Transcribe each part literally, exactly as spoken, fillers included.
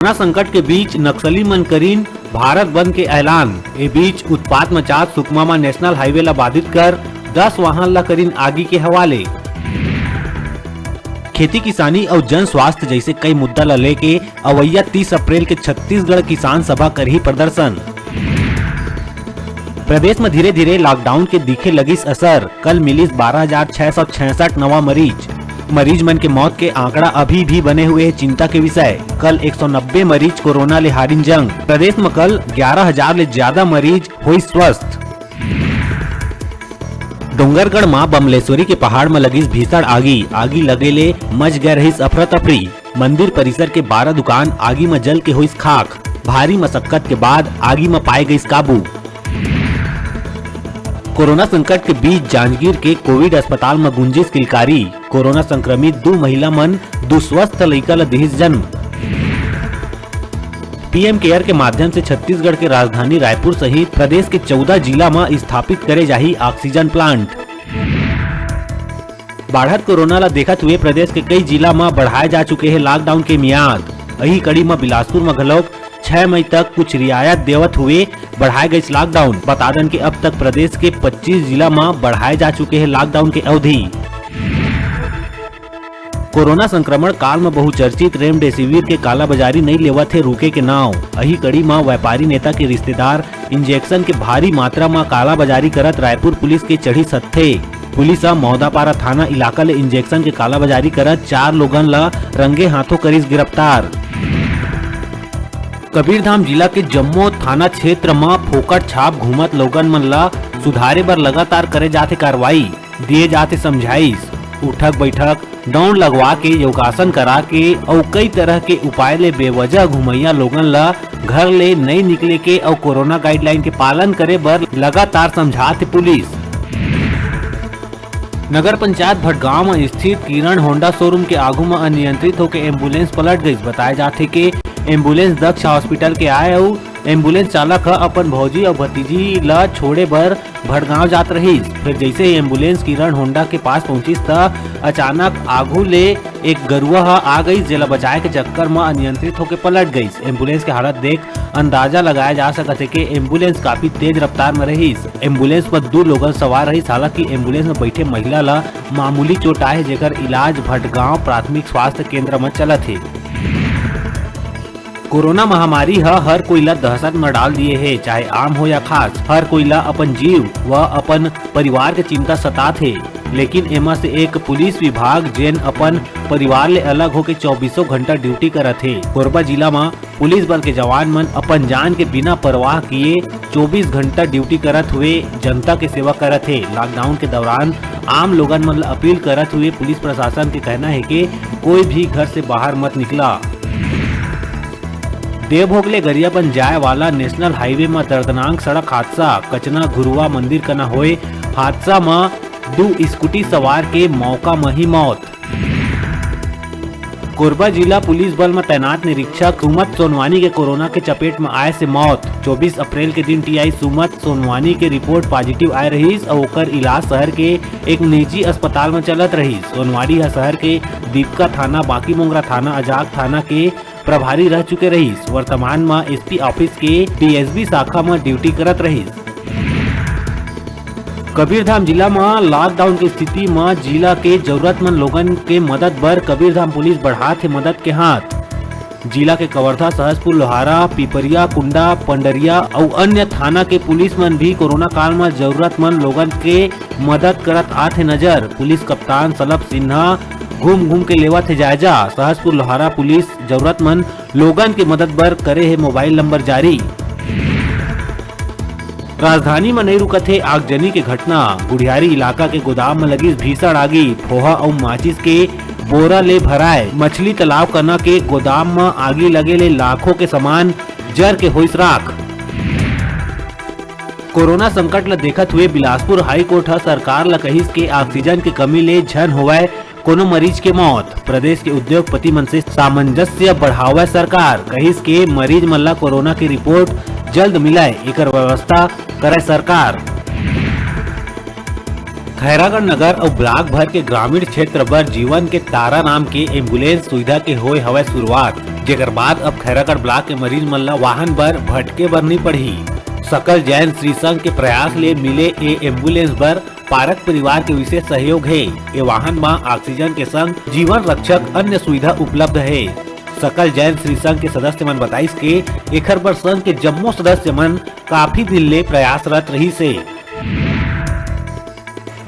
Corona संकट के बीच नक्सली मन करिन भारत बंद के ऐलान। ए बीच उत्पात मचात सुकमा म नेशनल हाईवे ला बाधित कर दस वाहन ला करिन आगी के हवाले। खेती किसानी अउ जन स्वास्थ्य जइसे कई मुद्दा ला लेके अवइया तीस अप्रैल के छत्तीसगढ़ किसान सभा करही प्रदर्शन। प्रदेश म धीरे-धीरे लॉकडाउन के दिखे लगिस असर। कल मिलिस बारह हजार छह सौ छियासठ नवा मरीज। मरीज मन के मौत के आंकड़ा अभी भी बने हुए हे चिंता के विषय। कल एक सौ नब्बे मरीज कोरोना ले हारिन जंग। प्रदेश म कल ग्यारह हजार ले ज्यादा मरीज होइस स्वस्थ। डोंगरगढ़ म बमलेश्वरी के पहाड़ म लगिस भीषण आगी। आगी लगे ले मच गए रहिस अफरा तफरी। मंदिर परिसर के बारह दुकान आगी म जल के होइस खाक। भारी मशक्कत के बाद आगी म पाए गइस काबू। कोरोना संकट के बीच जांजगीर के कोविड अस्पताल म गुंजिस किलकारी। कोरोना संक्रमित दू महिला मन दू स्वस्थ लइका ल दिहिस जन्म। पीएम केयर के माध्यम से छत्तीसगढ़ के राजधानी रायपुर सहित प्रदेश के चौदह जिला म स्थापित करे जाही ऑक्सीजन प्लांट। बाढ़त कोरोना ला देखत हुए प्रदेश के कई जिला म बढ़ाए जा चुके हे लॉकडाउन के मियाद। अही कड़ी म बिलासपुर म घलोक छह मई तक कुछ रियायत देवत हुए बढ़ाए गइस लॉकडाउन। बता दन के अब तक प्रदेश के पच्चीस जिला म बढ़ाए जा चुके हे लॉकडाउन के अवधि। कोरोना संक्रमण काल म बहुचर्चित रेमडेसिविर के कालाबाजारी नइ लेवत हे रुके के नाव। अही कड़ी म व्यापारी नेता के रिश्तेदार इंजेक्शन के भारी मात्रा म कालाबाजारी करत रायपुर पुलिस के चढ़ी सत्थे। पुलिस ह मौदापारा थाना इलाका ले इंजेक्शन के कालाबाजारी करत चार लोगन ल रंगे हाथों करिस गिरफ्तार। कबीरधाम जिला के जम्मो थाना क्षेत्र म फोकट छाप घूमत लोगन मन ल सुधारे बर लगातार करे जाथे कार्रवाई, दिए जाथे समझाइश, उठक बैठक, दौड़ लगवा के, योगासन करा के अउ कई तरह के उपाय ले बेवजह घुमैया लोगन ल घर ले नइ निकले के अउ कोरोना गाइडलाइन के पालन करे बर लगातार समझाथे पुलिस। नगर पंचायत भटगांव म स्थित किरण होंडा शोरूम के आगू म अनियंत्रित होके एम्बुलेंस पलट गइस। बताए जाथे के एम्बुलेंस दक्ष हॉस्पिटल के आए अउ एम्बुलेंस चालक ह अपन भौजी अउ भतीजी ल छोड़े बर भटगांव जात रहिस। फिर जइसे ही एम्बुलेंस किरण होंडा के पास पहुंचिस, त अचानक आगू ले एक गरुआ ह आ गइस, जेला बचाए के चक्कर म अनियंत्रित होके पलट गइस। एम्बुलेंस के हालत देख अंदाजा लगाया जा सकत हे कि एम्बुलेंस काफी तेज रफ्तार म रहिस। एम्बुलेंस म दू लोगन सवार रहिस, हालांकि एम्बुलेंस म बैठे महिला ल मामूली चोट आए हे, जेकर इलाज भटगांव प्राथमिक स्वास्थ्य केंद्र म चलत हे। कोरोना महामारी ह हर कोई ला दहशत म डाल दिए हे, चाहे आम हो या खास, हर कोई ला अपन जीव व अपन परिवार के चिंता सतात हे। लेकिन एमा से एक पुलिस विभाग, जेन अपन परिवार ले अलग होके चौबीसों घंटा ड्यूटी करत हे। कोरबा जिला म पुलिस बल के जवान मन अपन जान के बिना परवाह किए चौबीस घंटा ड्यूटी करत हुए जनता के सेवा करत हे। लॉकडाउन के दौरान आम लोगन मन ल अपील करत हुए पुलिस प्रशासन के कहना हे कि कोई भी घर से बाहर मत निकला। देवभोग ले गरियाबंद जाए वाला नेशनल हाईवे म दर्दनाक सड़क हादसा, कचना घुरुवा मंदिर कना होए हादसा म दू स्कूटी सवार के मौका म ही मौत। कोरबा जिला पुलिस बल म तैनात निरीक्षक सुमत सोनवानी के कोरोना के चपेट म आए से मौत। चौबीस अप्रैल के दिन टीआई सुमत सोनवानी के रिपोर्ट पॉजिटिव आए रहिस अउ ओकर इलाज शहर के एक निजी अस्पताल म चलत रहिस। सोनवानी ह शहर के दीपका थाना, बांकीमोंगरा थाना, अजाक थाना के प्रभारी रह चुके रहिस। वर्तमान म एसपी ऑफिस के डीएसबी शाखा म ड्यूटी करत रहिस। कबीरधाम जिला म लॉकडाउन के स्थिति म जिला के जरूरतमंद लोगन के मदद बर कबीरधाम पुलिस बढ़ात हे मदद के हाथ। जिला के कवर्धा, सहसपुर, लोहारा, पिपरिया, कुंडा, पंडरिया अउ अन्य थाना के पुलिस मन भी कोरोना काल म जरूरतमंद लोगन के मदद करत आत हे नजर। पुलिस कप्तान सलभ सिन्हा घूम घूम के लेवत हे जायजा। सहसपुर लोहारा पुलिस जरूरतमंद लोगन के मदद बर करे हे मोबाइल नंबर जारी। राजधानी म नइ रुकत हे आगजनी के घटना। गुढ़ियारी इलाका के गोदाम म लगिस भीषण आगी। फोहा अउ माचिस के बोरा ले भराए मछली तालाब कना के गोदाम म आगी लगे ले लाखों के सामान जर के होइस राख। कोरोना संकट ल देखत हुए बिलासपुर हाईकोर्ट ह सरकार ल कहिस के ऑक्सीजन के कमी ले झन होवय कोनो मरीज के मौत। प्रदेश के उद्योगपति मन से सामंजस्य बढ़ावय सरकार, कहिस के मरीज मन ल कोरोना के रिपोर्ट जल्द मिलय, एकर व्यवस्था करय सरकार। खैरागढ़ नगर अउ ब्लॉक भर के ग्रामीण क्षेत्र बर जीवन के तारा नाम के एम्बुलेंस सुविधा के होय हवय शुरुआत। जेकर बाद अब खैरागढ़ ब्लॉक के मरीज मन ला वाहन बर भटके बर नइ पड़ही। सकल जैन श्री संघ के प्रयास ले मिले ए एम्बुलेंस बर पारक परिवार के विशेष सहयोग हे। ए वाहन म ऑक्सीजन के संग जीवन रक्षक अन्य सुविधा उपलब्ध हे। सकल जैन श्री संघ के सदस्य मन बताइस के एखर बर संघ के जम्मो सदस्य मन काफी दिन ले प्रयासरत रहिस हे।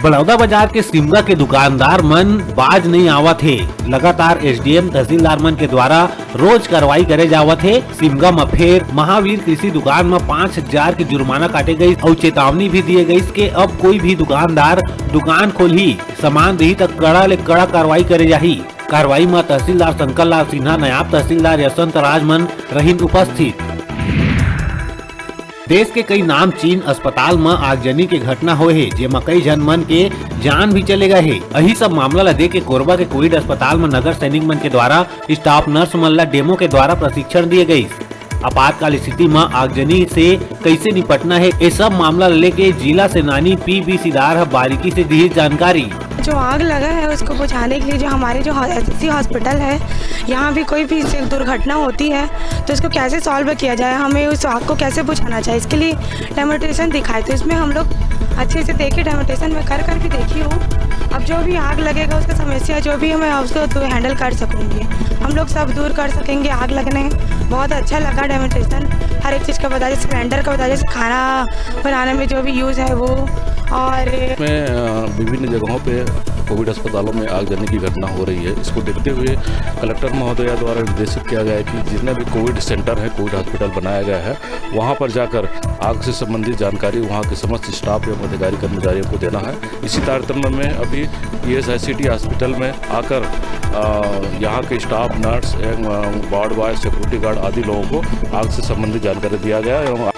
बलौदा बाजार के सिमगा के दुकानदार मन बाज नइ आवत हे। लगातार एसडीएम तहसीलदार मन के द्वारा रोज कार्रवाई करे जावत हे। सिमगा म फेर महावीर कृषि दुकान म पाँच हजार के जुर्माना काटे गइस अउ चेतावनी भी दिए गइस के अब कोई भी दुकानदार दुकान खोलही, सामान दिही त कड़ा ले कड़ा कार्रवाई करे जाही। कार्रवाई म तहसीलदार शंकर लाल सिन्हा, नायब तहसीलदार यशवंत राज मन रहिन उपस्थित। देश के कई नामचीन अस्पताल म आगजनी के घटना होए हे, जेमा कई झन मन के जान भी चले गए हे। अही सब मामला ल देख के कोरबा के कोविड अस्पताल म नगर सैनिक मन के द्वारा स्टाफ नर्स मन ल डेमो के द्वारा प्रशिक्षण दिए गइस। आपातकाल स्थिति म आगजनी से कइसे निपटना हे, ए सब मामला ल लेके जिला सेनानी पी बी सिदार ह बारीकी से दिही जानकारी। जो आग लगा है, उसको बुझाने के लिए जो हमारे जो एसएससी हॉस्पिटल है, यहाँ भी कोई भी से दुर्घटना होती है, तो इसको कैसे सॉल्व किया जाए, हमें उस आग को कैसे बुझाना चाहिए, इसके लिए डेमोन्स्ट्रेशन दिखाए। तो इसमें हम लोग अच्छे से देखे, डेमोन्स्ट्रेशन में कर कर भी देखी हूँ। अब जो भी आग लगेगा, उसका समस्या जो भी है, मैं उसको तो हैंडल कर सकूँगी। हम लोग सब दूर कर सकेंगे आग लगने। बहुत अच्छा लगा डेमोन्स्ट्रेशन, हर एक चीज़ का बताया, जैसे सिलेंडर का बताया, जैसे खाना बनाने में जो भी यूज़ है वो। और में, अ, विभिन्न जगहों पे कोविड अस्पतालों में आगजनी की घटना हो रही है। इसको देखते हुए कलेक्टर महोदया द्वारा निर्देशित किया गया है कि जितने भी कोविड सेंटर हैं, कोविड हॉस्पिटल बनाया गया है, वहाँ पर जाकर आग से संबंधित जानकारी वहाँ के समस्त स्टाफ एवं अधिकारी कर्मचारियों को देना है। इसी तारतम्य में अभी ईएसआईसीटी हॉस्पिटल में आकर, अ, यहाँ के स्टाफ, नर्स एवं, अ, वार्ड बॉय, सिक्योरिटी गार्ड आदि लोगों को आग से संबंधित जानकारी दिया गया एवं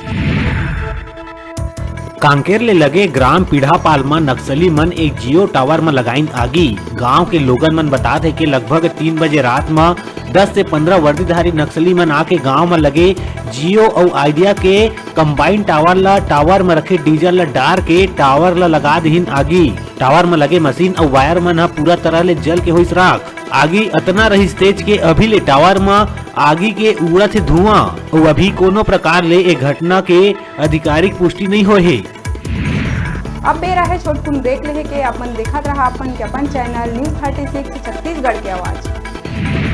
कांकेर ले लगे ग्राम पीढ़ापाल म नक्सली मन एक जियो टावर म लगाइन आगी। गांव के लोगन मन बतात हे कि लगभग तीन बजे रात म दस से पंद्रह वर्दीधारी नक्सली मन आके गांव म लगे जियो अउ आइडिया के कंबाइन टावर ल, टावर म रखे डीजल ल डार के टावर ल लगा दिहिन आगी। टावर म लगे मशीन अउ वायर मन ह पूरा तरह ले जल के होइस राख। आगी अतना रहिस तेज के अभी ले टावर म आगी के उड़त हे धुआं अउ अभी कोनो प्रकार ले ए घटना के आधिकारिक पुष्टि नइ होए हे। अब बेरा हे छोटकुन break लेहे के, आप मन देखत रहा अपन के अपन channel news thirty six Chhattisgarh के आवाज़।